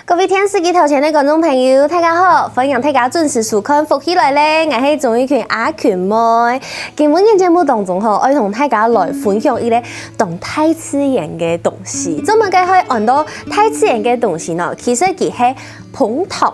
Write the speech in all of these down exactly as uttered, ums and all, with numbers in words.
各位電視機頭前个觀眾朋友，大家好！歡迎大家準時收看《福氣來了》，𠊎係鍾玉群阿群妹。今晡日節目當中吼，愛同大家來分享一個當大自然个東西。做麼个會安到大自然个東西呢？其實佢係蜂糖。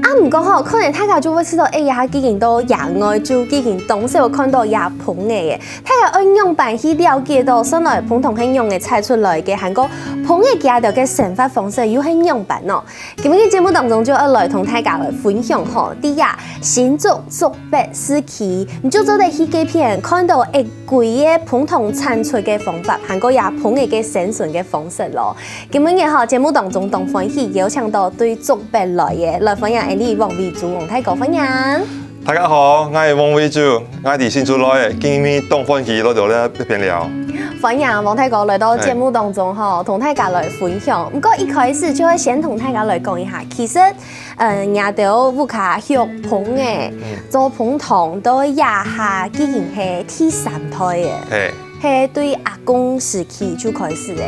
啊，毋過吼，可能大家就會想到，哎呀，既經到野外，就既經當少看到野蜂仔个。大家愛仰般去了解到，原來蜂糖係仰仔採出來个，還過蜂仔佢兜个生活方式又係仰般呢？ 今晡日節目當中就愛來同大家來分享吼，在這新竹竹北市區，你就做得去該片看到一堆个蜂糖產出个方法，還過這蜂仔个生存个方式咯。今晡日吼，節目當中當歡喜邀請到對竹北來个，來歡迎𠊎俚王維珠王大哥，歡迎。 大家好，𠊎係王維珠，𠊎在新竹來个，今晡日當歡喜來到這片尞。歡迎王大哥來到節目當中吼，同大家來分享。毋過一開始就會先同大家來講一下，其實，呃，𠊎兜屋下畜蜂仔，做蜂糖到這下既經係第三代个，係對阿公時期就開始个。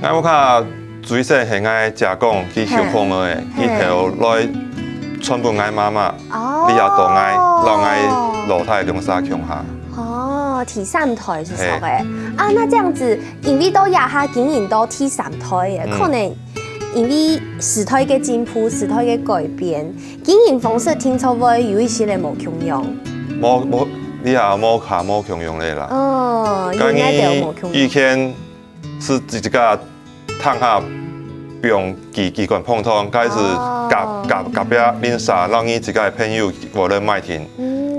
𠊎屋下 最先係𠊎姐公去畜蜂仔，佢頭來傳分𠊎媽媽，這下到𠊎，摎𠊎老弟兩儕共下。哦，第三代就著个。啊，那這樣子，因為到這下經營到第三代个，可能因為時代个進步，時代个改變，經營方式定著會有一息仔無共樣。無無，這下無較無共樣了啦。哦，有該兜無共樣。以前 係自家廳下放幾幾罐蜂糖，該係隔隔隔壁鄰舍，摎你自家个朋友過來買定。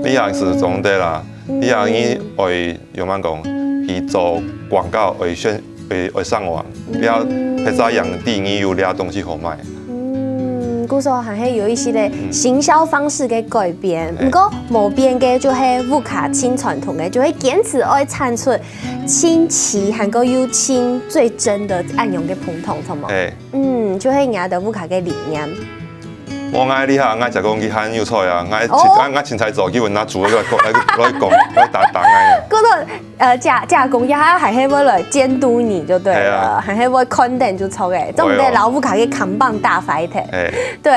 這下係總得啦，這下你愛仰般講，去做廣告，愛宣愛愛上網，這別儕正知你有這東西好賣。嗯，故所還係有一息仔行銷方式个改變，毋過無變个就係屋下盡傳統个，就係堅持愛產出 盡鮮還過又盡最真个恁樣个蜂糖，著無？係。嗯，就係𠊎兜屋下个理念。無𠊎這下，𠊎姐公佢還有在啊，𠊎清𠊎𠊎清採早就分佢煮來來來講來打打𠊎。故所，呃，姐姐公這下還係會來監督你就著了，係啊。還係會看等就著个，總毋得摎屋下个看板打壞忒。係。著，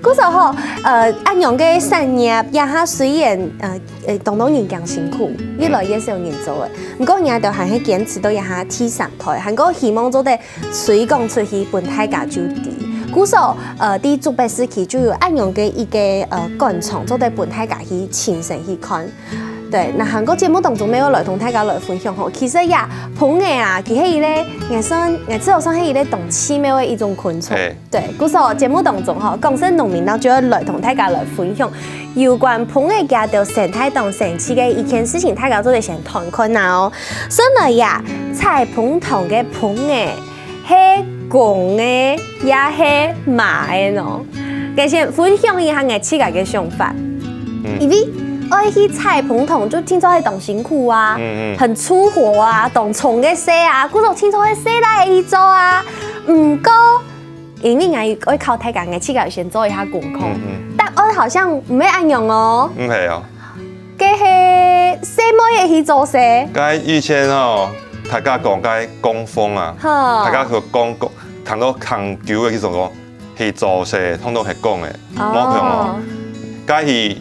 故所吼，呃，恁樣个產業這下雖然，呃， 呃，當多人驚辛苦，越來越少人做了。毋過𠊎兜還係堅持到這下第三代，還過希望做得推廣出去分大家就知。故所，呃，在竹北市區就有恁樣个一個，呃，工廠，做得分大家去親身去看。著，那還過節目當中，乜愛來同大家來分享吼。其實呀，蜂仔啊，佢係一個，𠊎算，𠊎知道算係一個當奇妙个一種昆蟲。係。 著，故所節目當中吼，講生農民呢就愛來同大家來分享有關蜂仔佢兜生態當神奇个一件事情，大家做得先聽看啊哦。原來呀，採蜂糖个蜂仔係公个也係嫲个呢？𠊎先分享一下𠊎自家个想法，因為愛去採蜂糖就定著係當辛苦啊，很粗活啊，當重个事啊，故所定著係細倈仔去做啊。毋過 因為𠊎愛考大家，𠊎自家先做一下功課。答案好像毋係恁樣哦。毋係哦。該係細妹仔去做事。該以前哦，大家講該講蜂啊，大家講講，聽到牽勼个去做講，去做事，通通係講个，無錯哦。該係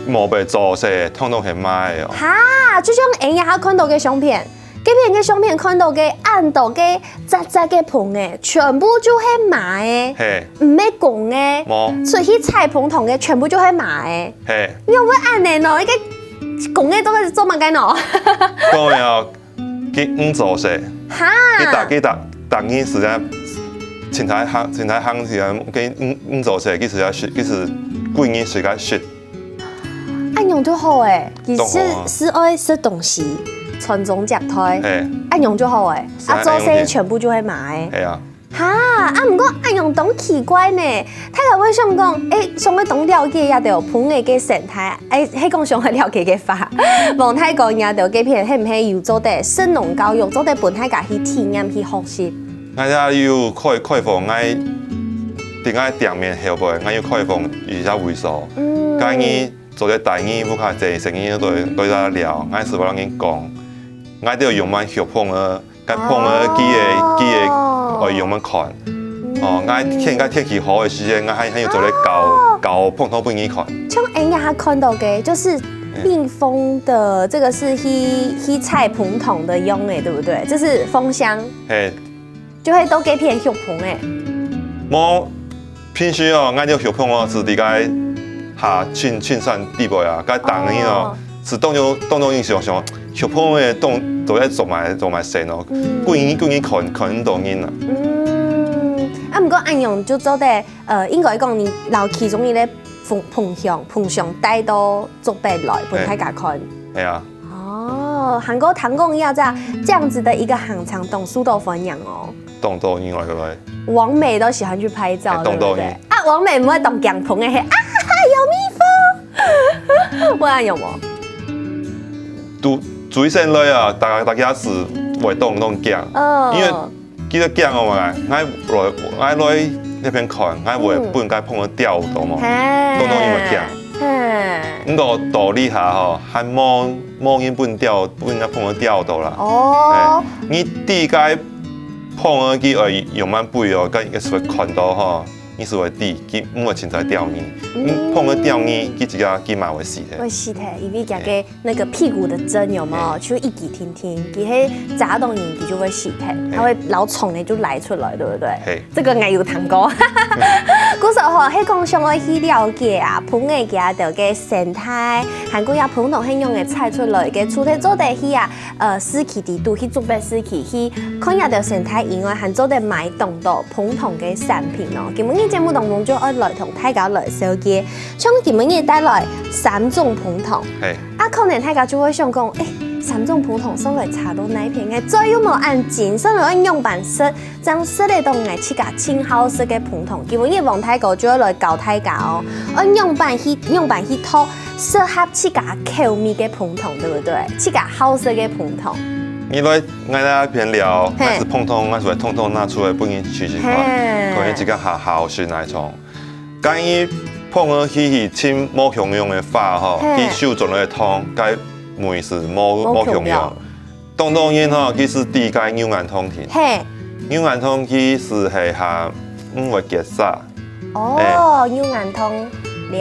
無愛做事，通通係嫲个哦。哈，就像𠊎這下看到个相片， 該片个相片看到个恁多个扎扎个蜂仔，全部就係嫲个，毋係公个。無。出去採蜂糖个全部就係嫲个。係。仰會恁仔呢？該公个做做麼个呢？講个哦，佢毋做事。哈。佢逐佢逐逐日時間，清採行清採行時間，佢毋毋做事，佢時間食，佢時歸日時間食。 恁樣就好欸，佢係係愛食東西，傳宗接代，恁樣就好欸。啊，做事全部就係嫲个。係啊。哈，啊，毋過恁樣當奇怪呢。大家會想講，欸，想愛當了解這兜蜂仔个生態，欸，係講想愛了解个話，無大哥這兜該片係毋係有做得食農教育，做得分大家去體驗、去學習？𠊎也有開開放，𠊎在𠊎店面後背，𠊎有開放一隻位所，該你 做得帶你屋下个細人仔來來來尞，𠊎係會摎你講，𠊎兜仰般畜蜂仔，該蜂仔佢个佢个愛仰般看，哦，𠊎天，𠊎天氣好个時節，𠊎還，還有做得搞，哦。搞膨筒分佢看。像恁樣看到个，就是蜜蜂的這個是去，去採膨筒的用的，對不對？這是蜂箱。嘿。就會到該片畜膨的。無，平時哦，𠊎兜畜膨哦，係在該下深，深山底背啊，該當然哦，哦。係當有，當有印象，想畜膨个當，都在做麼，做麼事哦，嗯。歸日，歸日看，看到人啊。嗯，啊，毋過恁樣就做得，呃，應該講你摎其中一個膨，膨箱，膨箱帶到竹北來，分大家看。嘿。係啊。哦，還過聽講這樣，這樣子的一個行程，當受到歡迎哦。當多人來，對不對？網美都喜歡去拍照，哎，對不對？當多人。啊，網美毋會當驚膨的，嘿，啊哈哈，有蜜蜂。不然有無？都，最先來啊，大家，大家係會當，當驚，哦。因為其實驚哦嘛，𠊎來，𠊎來這片看，𠊎會分該膨仔吊到嘛，嘿。當多人會驚。嘿。毋過到這下吼，還無，無人分吊，分該膨仔吊到啦。哦。嘿，你知該膨仔佢愛仰般飛哦，該，該係會看到吼。 你係會知，佢毋會凊彩吊你。嗯。你膨仔吊你，佢自家佢嘛會死忒。會死忒，因為佢个那個屁股的針有沒有，嘿。就一直挺挺，佢係扎到你，佢就會死忒，嘿。它會老蟲的就拉出來，對不對？嘿。這個𠊎有聽過。故所吼，係講想愛去了解啊，膨仔佢个生態，還過也膨筒係仰仔採出來个，除忒做得去啊， 呃，市區底肚，去竹北市區，去看這兜生態以外，還做得買當多膨筒个產品哦。今晡日節目當中就愛來同大家來紹介，像今晡日帶來三種膨筒，嘿。啊，可能大家就會想講，欸，三種膨筒上來差到哪片？欸，嘴又無恁精，上來愛仰般食，正食得到𠊎自家盡好食个膨筒。今晡日王大哥就愛來教大家哦，愛仰般去，仰般去擇 適合自家口味个膨筒，對不對？自家好食个膨筒。你來，𠊎來這片尞，嘿。𠊎係膨筒，𠊎就會通通拿出來分你試試看，嘿。看你自家好，好食哪一種。關於膨仔去，去尋無共樣个花吼，嘿。去手掌个痛，該味係無，無共樣。無共樣。當多人吼，佢係知該牛眼糖定。嘿。牛眼糖佢係，係下，毋會結沙。哦，嘿。牛眼糖，該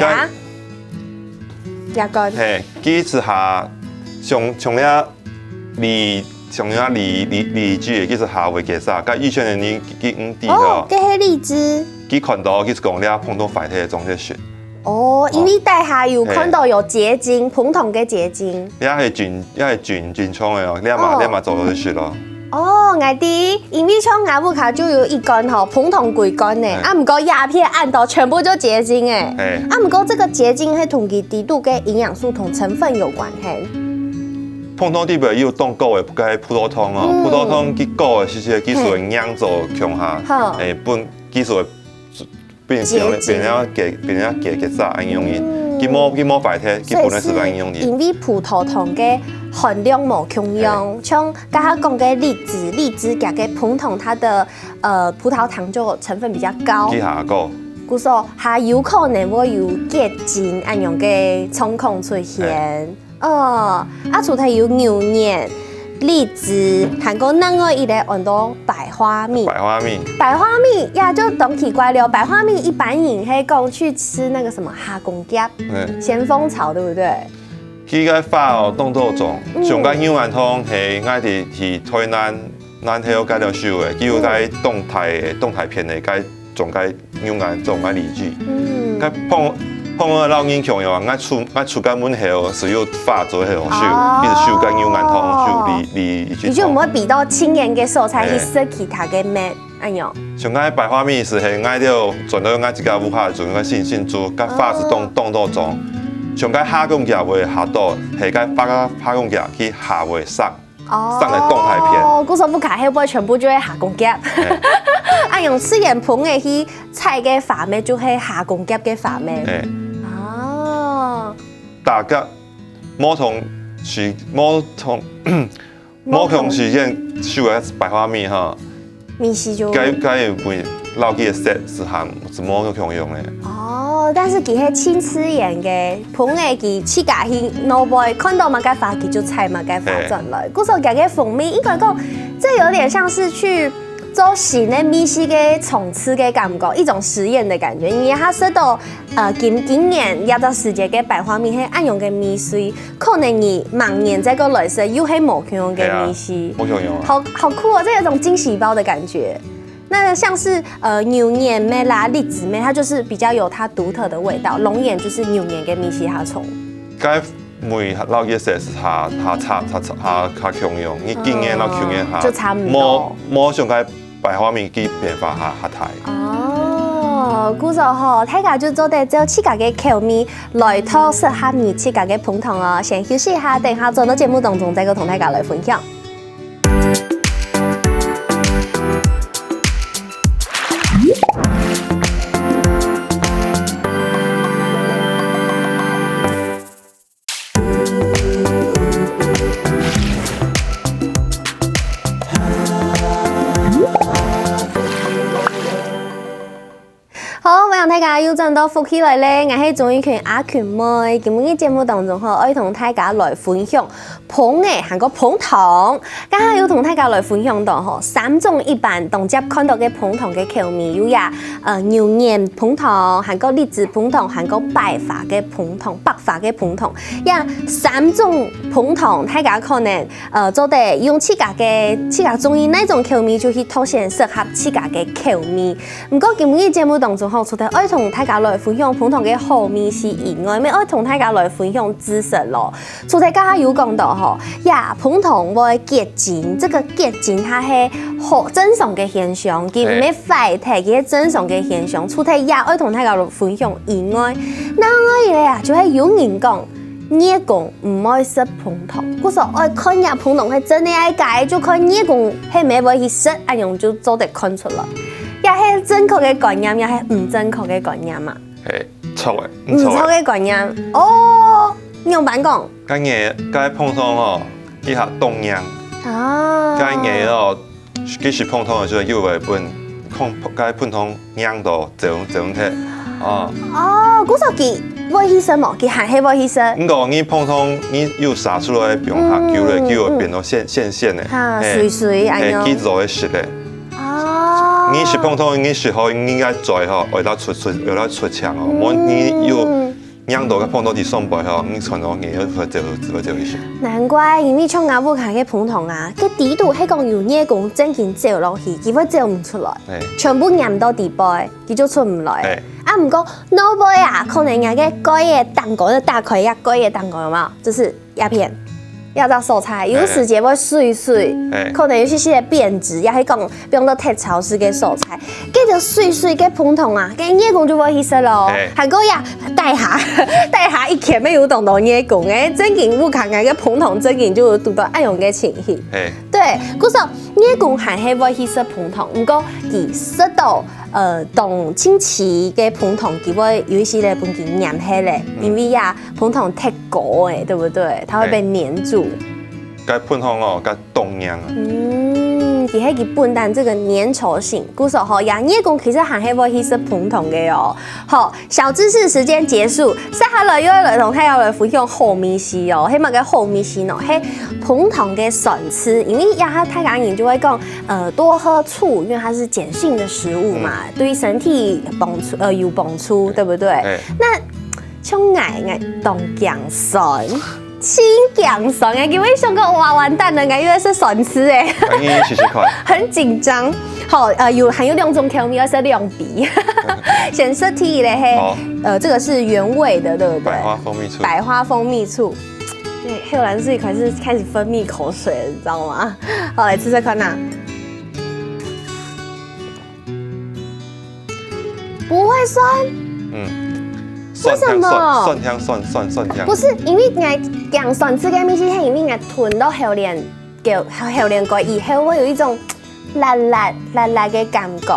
這個。這個。嘿，佢係下，像，像這荔，像這荔，荔，荔枝，佢係下會結沙，該以前个人佢毋知哦，哦。該係荔枝。佢看到，佢係講這膨筒壞忒，種得食。哦，因為底下有看到有結晶，哦。嘿。膨筒个結晶。這係正，這係正，正常个哦，這嘛，哦。這嘛做得食咯。 哦，𠊎知，因為像𠊎屋下就有一罐吼，膨筒規罐呢，嘿。啊，毋過葉片恁多，全部就結晶欸。嘿。啊，毋過這個結晶係同佢底肚个營養素同成分有關係。膨筒底背有當高个該葡萄糖哦，嗯。葡萄糖佢高个時節，技術會嘿。黏做共下，好。欸，分技術會 變，變，結晶。變了結，變了結，結沙恁樣个。嗯。佢無，佢無壞忒，佢本來係恁樣个。所以係因為葡萄糖个含量無共樣，嘿。像剛剛講个荔枝，荔枝佢个膨筒，它的，呃，葡萄糖就成分比較高。佢下高。故所，還有可能會有結晶恁樣个狀況出現。嘿。 哦，啊，除忒有牛眼、荔枝，還過另外一個安到白花蜜。白花蜜。白花蜜呀，就當奇怪了。白花蜜一般人係講去食該個麼个夏光夾、嗯。咸豐草，對不對？佢个花哦，當多種，嗯。像該牛眼糖係𠊎兜去台南，南投該兜收个，佢有該東大个，東大片个該 種該牛眼，種該荔枝。嗯。該膨，膨仔摎人共樣啊，𠊎出，𠊎出該門口係有花做得好收，哦。佢係收該牛眼糖，收荔，荔枝糖。你就毋會比到親眼个所在去食其他个物，哎。恁樣。像該白花蜜係，係𠊎兜轉到𠊎自家屋下，種該新，新竹，該花係當，哦。當多種。像該夏光夾會下多，係該花，夏光夾佢下會生。 哦，生个當大片。故所屋下後背全部就係夏光夾。嘿。啊，用自然膨仔去採个花蜜，就係夏光夾个花蜜。嘿。哦。大家無同時，無同，無同時間收个白花蜜哈， 味緒就該，該會摎佢个色係還係無共樣个。哦，但是佢係盡自然个，膨仔佢自家去路背，看到麼个花，佢就採麼个花轉來。嘿。故所佢个風味，應該講，這有點像是去做新个味緒个衝刺个感覺，一種實驗的感覺。你還食到，呃，今，今年這隻時節个百花蜜係恁樣个味緒，可能你明年再過來食，又係無共樣个味緒。係啊，無共樣啊。好，好酷哦，這有一種驚喜包的感覺。那像是，呃，牛眼蜜啦、栗子蜜，它就是比較有它獨特的味道，龍眼就是牛眼个味緒較重。該味摎佢色係較，較差，較差，較，較共樣，你今年摎舊年下，哦，就差毋多。無，無像該百花蜜个變化較，較大。哦，故所吼，大家就做得照自家个口味來擇適合你自家个蜂糖哦。先休息一下，等一下轉到節目當中再過同大家來分享。 好，歡迎大家又轉到福氣來了，𠊎係鍾玉群阿群妹。今晡日節目當中吼，愛同大家來分享蜂仔還過蜂糖。剛剛有同大家來分享到吼，三種一般當接看到个蜂糖个口味，有呀，呃，牛眼蜂糖，還過栗子蜂糖，還過百花个蜂糖，百花个蜂糖。這三種蜂糖，大家可能，呃，做得用自家个，自家中意哪種口味就去挑選適合自家个口味。 毋過今晡日節目當中吼，除忒愛同大家來分享蜂糖个好味緒以外，乜愛同大家來分享知識咯。除忒剛剛有講到吼，呀，蜂糖會結晶，這個結晶它係好正常个現象，佢毋係壞忒，佢係正常个現象。除忒也愛同大家來分享以外，另外一個啊，就係有人講， 月光毋會食蜂糖，故所愛看若蜂糖係真个抑假个，就看月光係毋係會去食，恁樣就做得看出來。這係正確个觀念，也係毋正確个觀念嘛？係，錯个，毋錯个。毋錯个觀念。哦，仰般講？該月，該蜂糖哦，佢較凍硬。啊。該月哦， 佢食蜂糖个時候，又會分，該蜂糖硬到走，走忒。哦。哦，故所佢會去食無？佢還係會去食。毋過你蜂糖，你有射出來，放下久了，嗯，佢會變到鮮，鮮鮮个。哈，嘿，水水，哎喲。嘿，佢就會食个。哦。你食蜂糖，你食好，你應該嘴吼，會到出，出，會到出腔哦。無你有 硬到該蜂糖在上背吼，你傳到眼又會走，會走一些。難怪，因為像吾屋下个蜂糖啊，該底肚係講有月光正經照落去，佢會走毋出來，嘿。全部黏到底背，佢就出毋來。嘿。啊，毋過腦背啊，可能人个蓋仔頂高，就打開一下蓋仔頂高，有無？就是 這片，這隻所在，有時節會水水，嘿。可能有些些變質，也係講放到忒潮濕个所在。該種水水个蜂糖啊，該月光就會去食咯。嘿。還過呀，底下，底下一圈乜有當多月光，哎，正經有看个蜂糖，正經就有堵到恁樣个情形。嘿。對，故所月光還係會去食蜂糖，毋過佢食到 呃，當清氣个蜂糖，佢會有一些个分佢黏起來，嗯。因為呀，蜂糖忒高欸，對不對？它會被黏住。該蜂糖哦，該凍硬啊。嗯，佢係佢本身這個黏稠性，故所吼，呀，月光其實還係會去食蜂糖个哦。好，小知識時間結束，接下來又要來同大家來分享好味緒哦。係麼个好味緒呢？係蜂糖个酸醋，因為呀，大家人就會講， 呃，多喝醋，因為它是鹼性的食物嘛，嗯。對身體幫助，呃，有幫助，對。對不對？哎。那像𠊎，𠊎當驚酸，盡驚酸欸，因為想講，哇，完蛋了，𠊎又要食酸醋欸。哎，你試試看。很緊張。好，呃，有，還有兩種口味，要食兩杯。先食第一个係，好。呃，這個是原味的，對不對？百花蜂蜜醋。百花蜂蜜醋。對，喝完自己開始，開始分泌口水了，你知道嗎？好，來吃吃看吶。 不會酸。嗯。為什麼？酸甜酸，酸，酸甜酸。不是，因為𠊎講酸這個東西，係因為𠊎吞到喉嗹，喉嗹蓋以後，會有一種辣辣辣辣个感覺，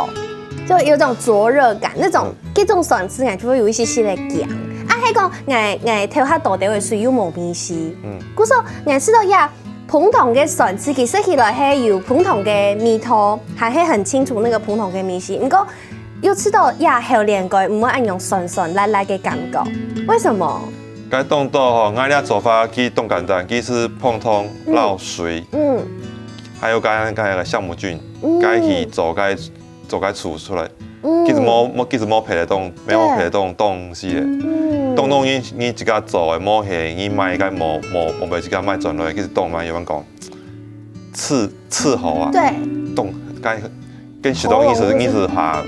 就有種灼熱感，那種，嗯。這種酸醋感就會有一些些个薑。啊，還講𠊎，𠊎頭下倒掉个水又無味緒。嗯。故所𠊎試著呀， 蜂糖个酸醋其實食起來係有蜂糖个味道，還係很清楚那個蜂糖个味緒。毋過又試著這喉嗹蓋毋會恁樣酸酸辣辣个感覺，為什麼？該當多吼，𠊎這做法佢當簡單，佢係蜂糖摎水。嗯。嗯。還有該該个酵母菌，嗯，該去做該做該醋出來。嗯，其實無無其實無別个東，無別个東東西个。嗯，東東你你自家做个，無係你買該無無無買自家買轉來，其實東買有人講，刺刺喉啊。對，東該跟食東西是你是還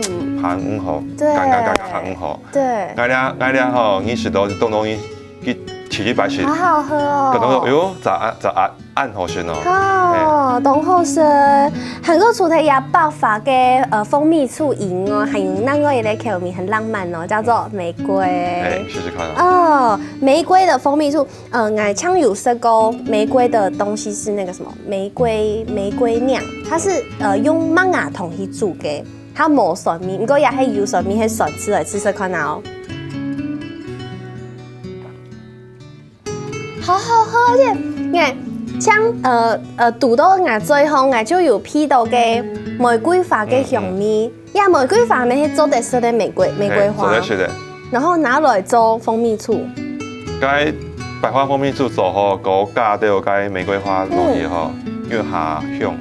嗯，還很好，對，剛剛剛剛還很好。對，該咧該咧吼，你食到東東你去提一擺食，好好喝哦。可能說，哎呦，咋啊咋啊。 恁好食哦。哦，當好食。還過除了這百花个呃蜂蜜醋以外，還有另外一個口味很浪漫哦，叫做玫瑰。哎，試試看啊。哦，玫瑰的蜂蜜醋，呃，𠊎常有食過玫瑰的東西是那個什麼玫瑰玫瑰釀，它是呃用麥芽糖去煮个，它無酸味，毋過也係有酸味，係酸吃來試試看啊哦。 好好喝，而且，欸，像呃呃，堵到𠊎嘴項，𠊎就有鼻到个玫瑰花个香味。呀，玫瑰花乜係做得食个玫瑰玫瑰花，做得食个。然後拿來做蜂蜜醋。該百花蜂蜜醋做好，過加兜該玫瑰花落去吼，又下香。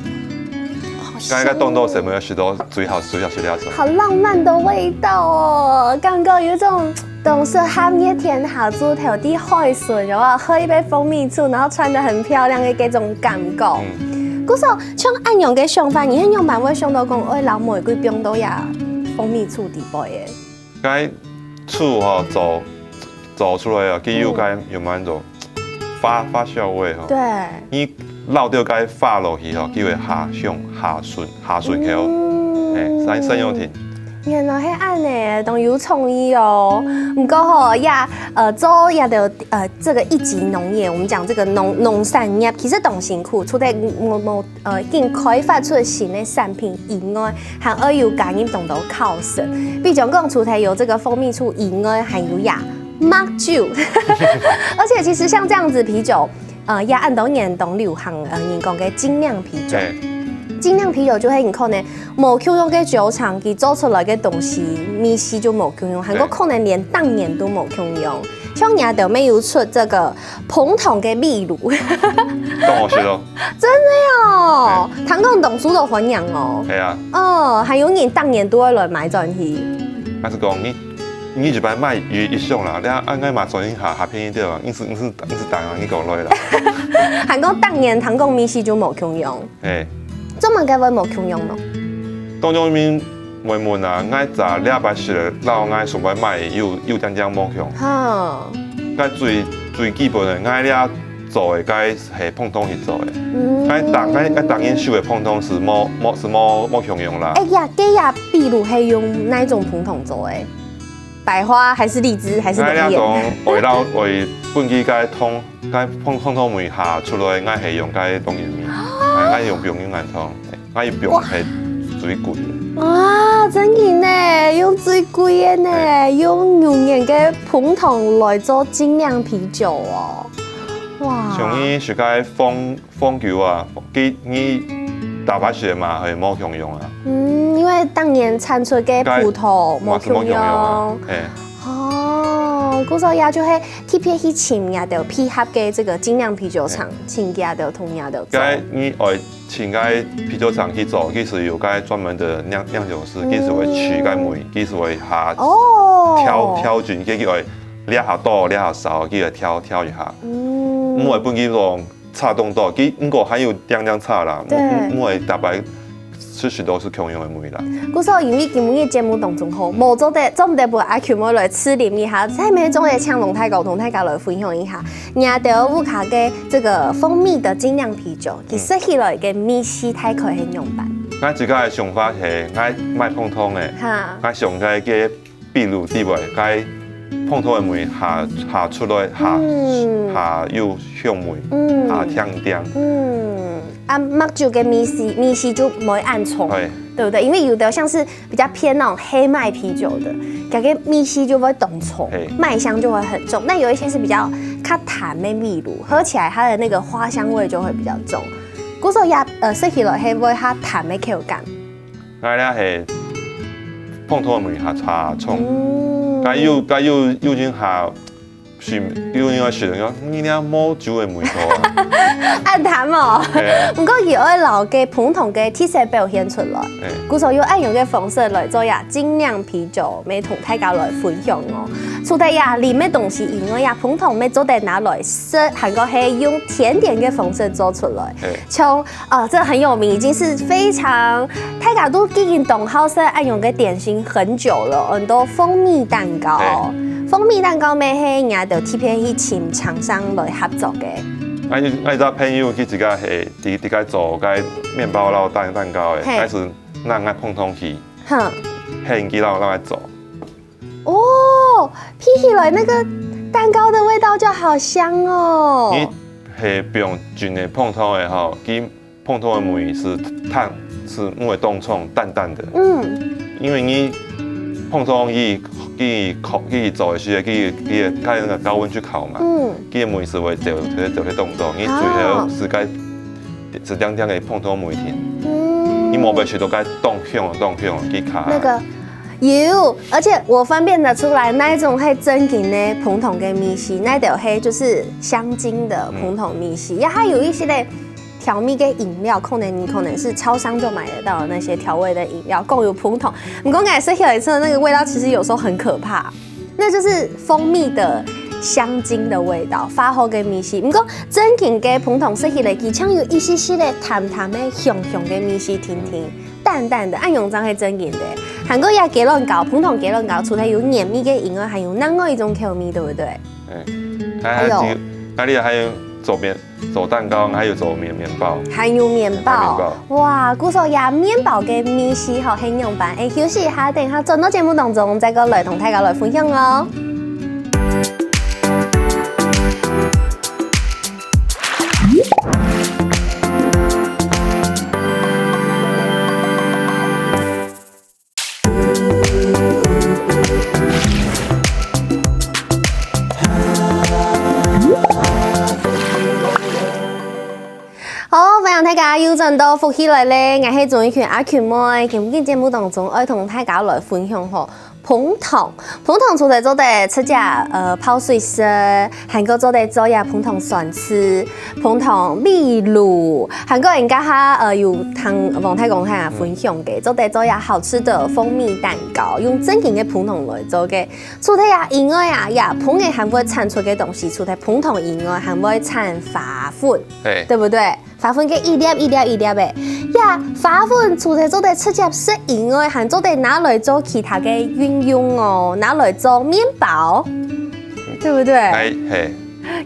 該該凍到什麼時候最好最好食這種。好浪漫的味道哦，感覺有種 當適合熱天下晝頭在海脣，然後喝一杯蜂蜜醋，然後穿得很漂亮的這種感覺。嗯。故所，像恁樣个想法，你係仰般會想到講，愛摎玫瑰放到這蜂蜜醋底背个？該醋吼，做做出來啊，佢有該有蠻多發發酵味吼。對。你摎到該花落去吼，佢會下香下順。 下順口，嗯，欸，三三用甜。原來係恁呢，當有創意哦。毋過吼，呀，呃，做這个呃這個一級農業，我們講這個農農產業，其實當辛苦，除了無無呃，緊開發出新的產品以外，還愛有加入當多考生。比如講，除了有這個蜂蜜醋以外，還有呀，麥酒，而且其實像這樣子啤酒。 呃，也恁多年當流行，呃，人講个精釀啤酒。精釀啤酒就係你可能無共樣个酒廠，佢做出來个東西味緒就無共樣，還過可能連當年都無共樣。像你兜乜有出這個紅糖个秘魯，當好食哦。真的哦，聽講當受到歡迎哦。係啊。哦，還有人當年都會來買轉去。還係講你 你一般買一一箱啦，你啊，恁樣嘛算下下便宜點啊，你係你係你係當然你講落啦。還講當年聽講味緒就無共樣，欸，做麼个會無共樣呢？當中面問問啊，𠊎早禮拜食了，然後𠊎上擺買有有點點無共。哈，該最最基本的，𠊎這做的該係碰糖去做的，嗯，該當該該當然收的碰糖係無無係無無共樣啦。哎呀，這呀，比如係用哪種碰糖做的？ 百花還是荔枝還是蓮葉？𠊎這種會摎會分佢該通該通通通尾下出來，𠊎係用該當然味，𠊎用用用眼通，𠊎用係最貴个。哇，真个呢，用最貴个呢，用牛年个紅糖來做精釀啤酒哦。哇，像你食該風 紅酒啊，佢你打敗雪嘛，係無共樣啊。嗯，因為當年產出个葡萄無共樣。嘛係無共樣啊，嘿。哦，故所也就係特別去尋人家的配合个這個精釀啤酒廠，請人家的同人家的做。該你愛請該啤酒廠去做，佢係有該專門的釀釀酒師，佢係會取該梅，佢係會下哦調調準，佢佢會這下多這下少，佢會調調一下。嗯，毋會分佢講 差當多，佢毋過還有點點差啦，對。毋毋會逐擺出食都係共樣个味啦。故所因為今日節目當中吼，無做得做毋得分阿Q妹來試啉一下，在每種个請龍太高同大家來分享一下，你兜屋下个這個蜂蜜的精釀啤酒，佢食起來个味緒大概係仰般？𠊎自家个想法係，𠊎買普通个，哈，𠊎想該个 比如地位，該碰頭个味下下出來，下下有香味，下甜甜。嗯，啊，麥酒个味緒味緒就毋會恁重，對不對？因為有的像是比較偏那種黑麥啤酒的，感覺味緒就會當重，麥香就會很重。那有一些是比較較淡的味路，喝起來它的那個花香味就會比較重。故所也呃，食起來係會較淡的口感。 𠊎這係碰頭个味下差重，該有該有有陣下係，有人愛食，講你這無酒个味道啊。恁淡哦。嘿啊。毋過佢愛摎該紅糖个特色表現出來。嘿。故所用恁樣个方式來做這精釀啤酒，乜同大家來分享哦。除忒這啉个東西以外，這紅糖乜做得拿來食，還過係用甜點个方式做出來。嘿。像 哦，這很有名，已經是非常，大家都已經當好食恁樣个點心很久了，很多蜂蜜蛋糕。嘿。蜂蜜蛋糕乜係人家就特別去尋廠商來合作个。𠊎，𠊎一個朋友佢自家係，自，自家做該麵包摎蛋，蛋糕个，嘿。𠊎係拿𠊎紅糖去，哼。喊佢摎，摎𠊎做。 哦，鼻起來那個蛋糕的味道就好香哦。你係放真个紅糖个吼，佢紅糖个味係淡，係毋會當重，淡淡的。嗯。因為你紅糖佢，佢烤，佢做个時，佢，佢開那個高溫去烤嘛，嗯。佢个味係會走，走，走去當多，你最後係該，哦。係點點个紅糖味甜。嗯。你無必要食到該當香，當香，佢卡。那個 有，而且我分辨得出來，哪一種係正經个紅糖个味緒，哪一種係就是香精个紅糖味緒，嗯。也還有一些个調味个飲料，可能你可能是超商就買得到的那些調味的飲料，更有紅糖。毋過𠊎食起來真的那個味道，其實有時候很可怕，那就是蜂蜜的香精的味道，化學个味緒。毋過正經个紅糖食起來，佢像有一些些个淡淡个、香香个味緒，甜甜。 淡淡的，恁樣正係正經个。還過這雞卵糕，紅糖雞卵糕，除了有原味个以外，還有另外一種口味，對不對？哎，還，還有，還有，還有做麵，做蛋糕，還有做麵，麵包。還有麵包。還有麵包。哇，故所這麵包个味緒吼，很樣般。哎，休息一下，等一下轉到節目當中，再過來同大家來分享哦。 好，歡迎大家又轉到福氣來了，𠊎係鍾意群阿群妹。今日節目當中，愛同大家來分享吼，紅糖。紅糖除了做得直接，呃，泡水食，還過做得做這紅糖酸醋、紅糖米露，還過人家哈，呃，有聽王太公哈分享个，做得做這好吃的蜂蜜蛋糕，用正經个紅糖來做个。除了這以外啊，這紅个還會產出个東西，除了紅糖以外，還會產花粉，嘿。對不對？ 花粉个一粒一粒一粒个，呀，花粉除了做得直接食以外，還做得拿來做其他个運用哦，拿來做麵包，對不對？哎，嘿。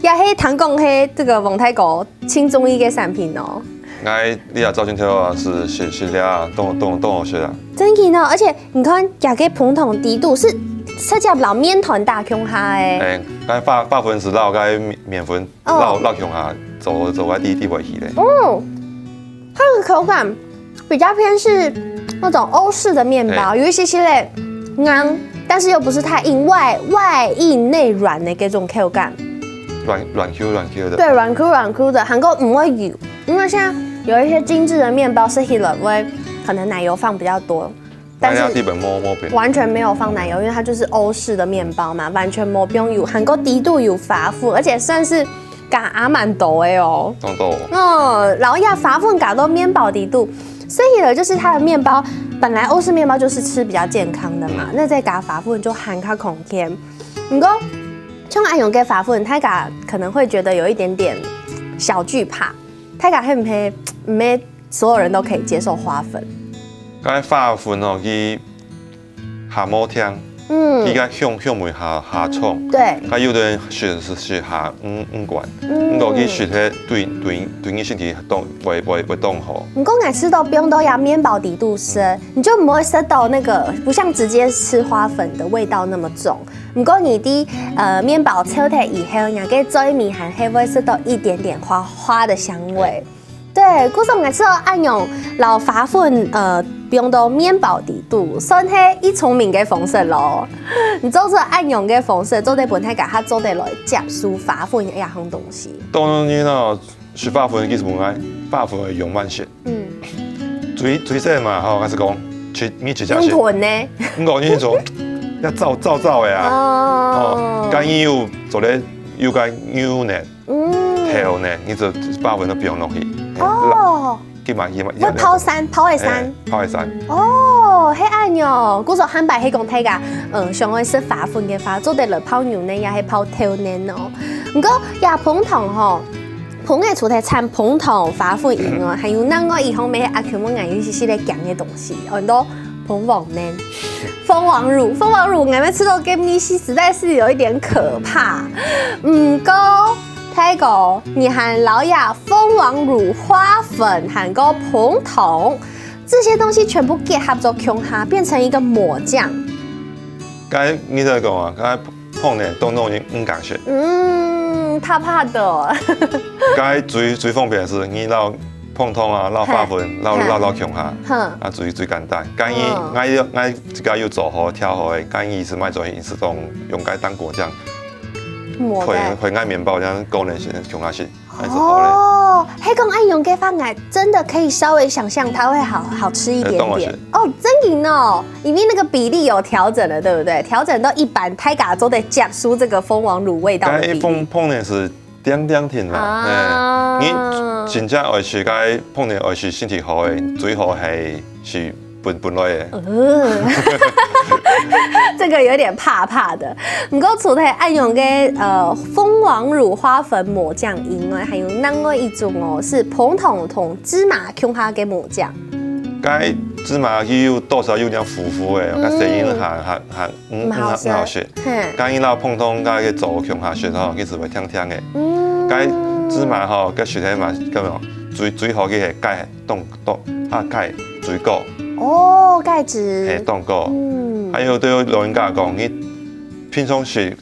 也係聽講係這個王太公盡中意个產品哦。哎，你也照鏡頭啊，係，係，係啊，當，當，當好食啊。真的哦，而且你看，這個紅糖底肚係直接摎麵團打共下个。哎，該花，花粉係摎該麵，麵粉 哦。摎，摎共下做，做个第，第一回去咧。哦，它的口感比較偏是那種歐式的麵包，嘿。有一些些的硬，但是又不是太硬，外，外硬內軟的那種口感。軟，軟Q軟Q的。對，軟Q軟Q的，還過毋會油，因為現在有一些精緻的麵包是黑了味，可能奶油放比較多。 但是它基本没，没变。完全沒有放奶油，因為它就是歐式的麵包嘛，完全無放油，還過底肚有花粉，而且算是加蠻多个哦。當多。嗯，然後這花粉加到麵包底肚，所以呢，就是它的麵包，本來歐式麵包就是吃比較健康的嘛，嗯。那再加花粉就還較康健。不過，像恁樣个花粉，大家可能會覺得有一點點小懼怕，大家會不會，毋係 所有人都可以接受花粉。該花粉哦，佢下無聽，嗯。佢个香，香味下，下重。對。該有的人食，食，食下，嗯，嗯，管。嗯。毋過佢食个對，對，對你身體當，會，會，會當好。毋過𠊎試著放到這麵包底肚食，嗯。你就毋會食著那個，不像直接吃花粉的味道那麼重。毋過你的，呃，麵包切開以後，你个嘴裡還係會食著一點點花，花的香味。對。 對，故所𠊎試著恁樣摎花粉，呃，放到麵包底肚，算係一聰明个方式咯。你做出恁樣个方式，做得分大家較做得來接受花粉這項東西。當然啦，食花粉其實毋愛，花粉會用慢食。嗯。最，最細嘛，吼，還係講，食，你直接食。用吞呢？毋過你從要燥燥燥个啊。哦，哦，該你有做得有个牛奶、嗯，豆奶，你就百分都放落去。哦，去買去買，會泡散，泡會散。哎，泡會散。哦，係恁樣。故所下擺係講大家，嗯，想愛食花粉个話，做得來泡牛奶，也係泡豆奶哦。毋過，呀，蜂糖吼，蜂仔除忒產蜂糖、花粉以外，還有另外一方面，阿Q問𠊎有一息息个驚个東西，很多 蜂王奶、蜂王乳，蜂王乳，𠊎每次都跟咪西實在是有一點可怕。毋過，大哥，你還老爺蜂王乳、花粉，還過蜂糖，這些東西全部結合做共下，變成一個抹醬。該你在講啊，該碰呢，都弄已經毋敢食。嗯，怕怕的。該最最方便的是，你老碰糖啊，老花粉，老老老共下，哼，啊最最簡單。該你，嗯，𠊎有𠊎自家有做好調好个，該你是買做，你是用用該當果醬，抹的，配配該麵包，這樣高能先共下食。 還是好咧。哦，係講恁樣个話，𠊎真的可以稍微想象它會好好吃一點點。哎，當然是。哦，真的哦，因為那個比例有調整了，對不對？調整到一般，大家做得接受這個蜂王乳味道的比例。該蜂蜂呢是點點甜啦，啊，哎，你真正愛食該蜂呢，愛食身體好个，最好係 是分分類个。呃，這個有點怕怕的。毋過除了恁樣个，呃，蜂王乳花粉抹醬以外，還有另外一種哦，是紅糖同芝麻共下个抹醬。該芝麻佢有多少有點苦苦个，該聲音還還還毋毋好食。毋好食。嘿。該你摎紅糖該个做共下食吼，其實會甜甜个。嗯。該芝麻吼，該食起嘛，感覺最最好个係該 當當啊，鈣最高。哦，鈣質。嘿，當高。嗯。還有對老人家講，你平常時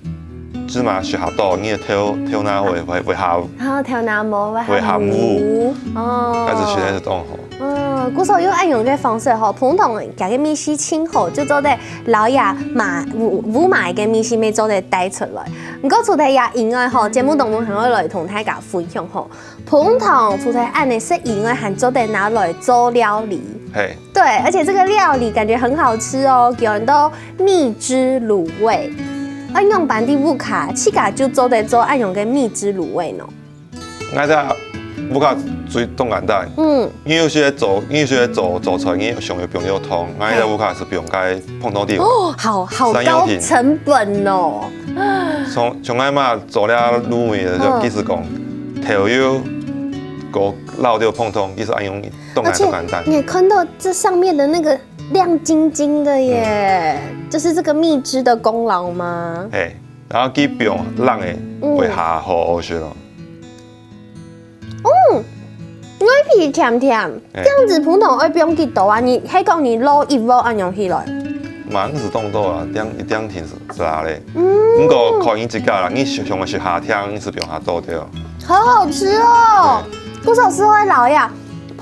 芝麻食較多，你个頭頭那會會會較，啊，頭那毛會較會較烏。烏。哦。該係實在係當好。嗯，故所用恁樣个方式吼，紅糖佢个味緒盡好，就做得摎這嫲烏烏嫲个味緒乜做得帶出來。毋過除了這以外吼，節目當中還會來同大家分享吼， 紅糖除了恁樣食以外，還做得拿來做料理。嘿。對，而且這個料理感覺很好吃哦，叫做蜜汁滷味。恁樣般个屋下，自家就做得做恁樣个蜜汁滷味呢？𠊎在屋下最當簡單。嗯。你有時做，你有時做做菜，你想要放料湯，𠊎在屋下是放該紅糖底。哦，好好高成本哦。像像𠊎嘛做了滷味的時候，嗯。其實講豆油，過摎掉紅糖，其實恁樣當然而且當簡單。你看到這上面的那個亮晶晶的耶，嗯。就是這個蜜汁的功勞嗎？嘿，然後佢放冷个，嗯。會較好好食咯。 嗯，外皮甜甜，哎。這樣子紅糖愛放幾多啊？你係講你落一鑊恁樣起來？嘛，毋使當多啊，一點一點甜係啦咧。嗯。毋過看你自家啦，你想想係夏天，你係放較多對。好好吃哦！對。故所係會摎這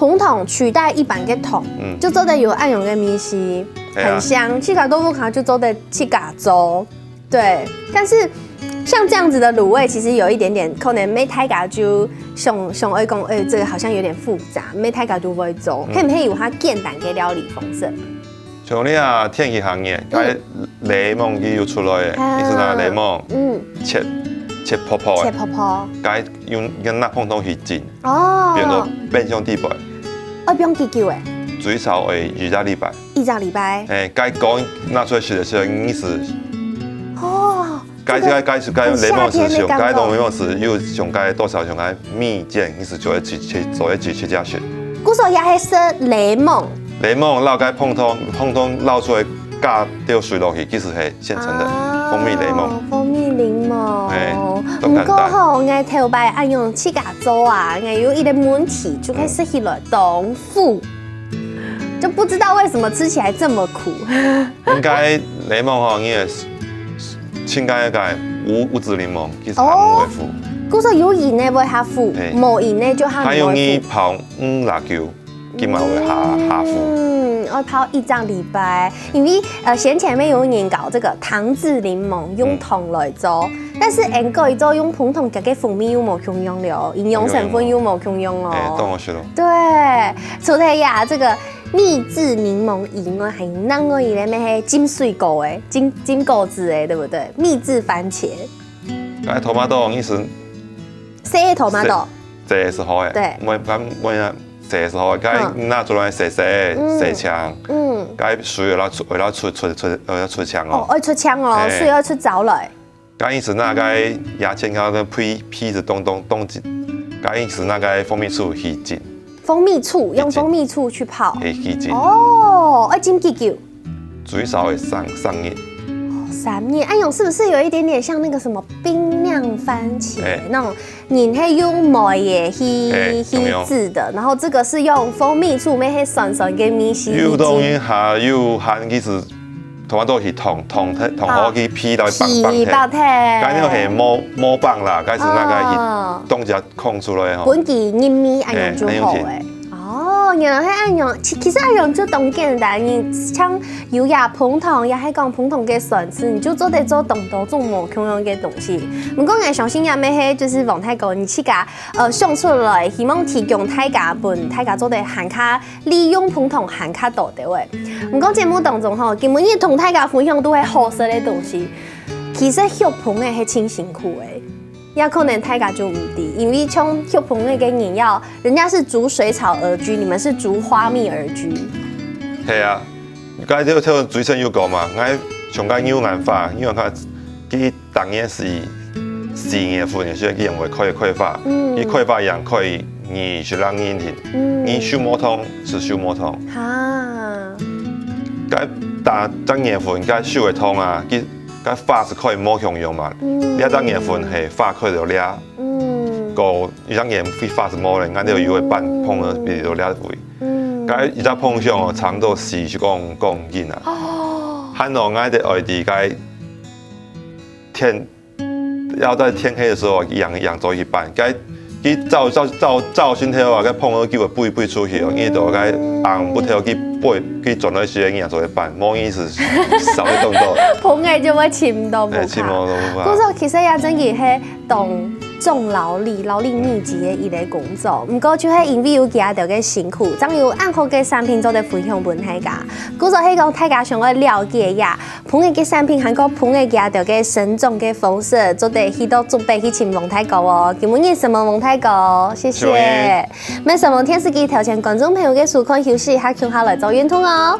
紅糖取代一般个糖，嗯。就做得有恁樣个味緒，哎呀。很香。自家在屋下就做得自家做。 對，但是像這樣子的滷味，其實有一點點可能，乜大家就想想愛講，哎，這個好像有點複雜，乜大家就會做，嗯。係毋係有較簡單个料理方式？像你啊，電器行業，嗯。該檸檬佢有出來个，啊。你係拿檸檬，嗯。切切薄薄个，切薄薄。該用用拿紅糖去浸，哦。變做冰箱底背。愛放幾久誒？最少愛一隻禮拜。一隻禮拜。哎，該講拿出來食个時候，你係哦。 該該該該檸檬係用該檸檬係有用該多少用該蜜餞，你係做一隻做一隻食下去。故所也係食檸檬。檸檬摎該紅糖，紅糖摎出來加點水落去，其實係現成的，啊，蜂蜜檸檬。蜂蜜檸檬。哎，當簡單。毋過吼，𠊎頭擺恁樣自家做啊，𠊎有一個問題，就係食起來當苦，就不知道為什麼吃起來這麼苦。 應該檸檬吼，你个清該个無無籽檸檬，其實還毋會苦。哦，故所有籽个會較苦，嘿。無籽个就較毋會苦。還有你泡五辣椒，佢嘛會較較苦。嗯，愛泡一隻禮拜，因為呃先前乜有人搞這個糖漬檸檬，用糖來做，嗯。但是𠊎感覺用紅糖，佢个風味又無共樣了哦，營養成分又無共樣哦。哎，當好食咯。對，除了呀，這個蜜制檸檬以外，還有另外一个乜係浸水果个，浸浸果子个，對不對？蜜制番茄，該tomato意思細个tomato，這係好个，對我我我這係好个，該嗯拿出來洗洗嗯洗淨，嗯，該水愛出愛出出出愛出淨哦，哦，愛出淨哦，哎水愛出燥來。該意思那該牙籤它的皮皮子東東東西，該意思那該蜂蜜醋去浸，蜂蜜醋，用蜂蜜醋去泡。去去浸，哦，愛浸幾久？最少會三三日，三日，哎呦，是不是有一点点像那个什么冰酿番茄哎那种？你係用梅个去哎去制的，然后这个是用蜂蜜醋，乜係酸酸个味緒去浸。有當然還有還其實tomato去燙燙燙好去皮來放放皮包忒。該那係無無放啦，該係那個哦去凍只空出來吼。本佢入味，恁樣就好誒。哦，原來係恁樣，其其實恁樣就當簡單，你像有呀，紅糖也係講紅糖个酸醋，你就做得做當多種無共樣个東西。毋過𠊎相信也乜係，就是王大哥你自家呃想出來，希望提供大家分大家做得還較利用紅糖還較多个話。毋過節目當中吼，今晡日同大家分享都係好食个東西，其實畜蜂仔係真辛苦个。 也可能大家就毋知，因為像畜蜂仔个人要，人家是逐水草而居，你們是逐花蜜而居。係啊，該就就主持人有講嘛，𠊎像該牛眼花，牛眼花佢當然係四月份个時候佢會開開花，嗯佢開花一樣開二十零日天，嗯你手無痛係手無痛，哈，該打正月份該手會痛啊，佢該花係開無共樣嘛，嗯這正月份係花開到這。 嗯个一隻眼會發毛咧，𠊎兜有个半碰了比如了會。嗯，該一隻碰上哦，長到四十公公斤啊！哦，還有𠊎兜愛在該天，要在天黑的時候養養做一半，該佢照照照照身體啊，該碰了就會飛飛出去哦，因為到該紅不條佢飛佢轉來時間養做一半，無意思，少个動作。蜂仔就會尋到無哎，尋卡。無都無法。故所其實也真个係當重勞力、勞力密集个一个工作，毋過就係因為有佢兜个辛苦，正有恁好个產品做得分享分大家。故所係講大家想要了解呀，蜂仔个產品，還有蜂仔佢兜个生長个方式，做得去到竹北去尋王大哥哦。今晡日承蒙王大哥，謝謝。謝謝。乜承蒙電視機頭前觀眾朋友个收看，休息一下，共下來做運動哦。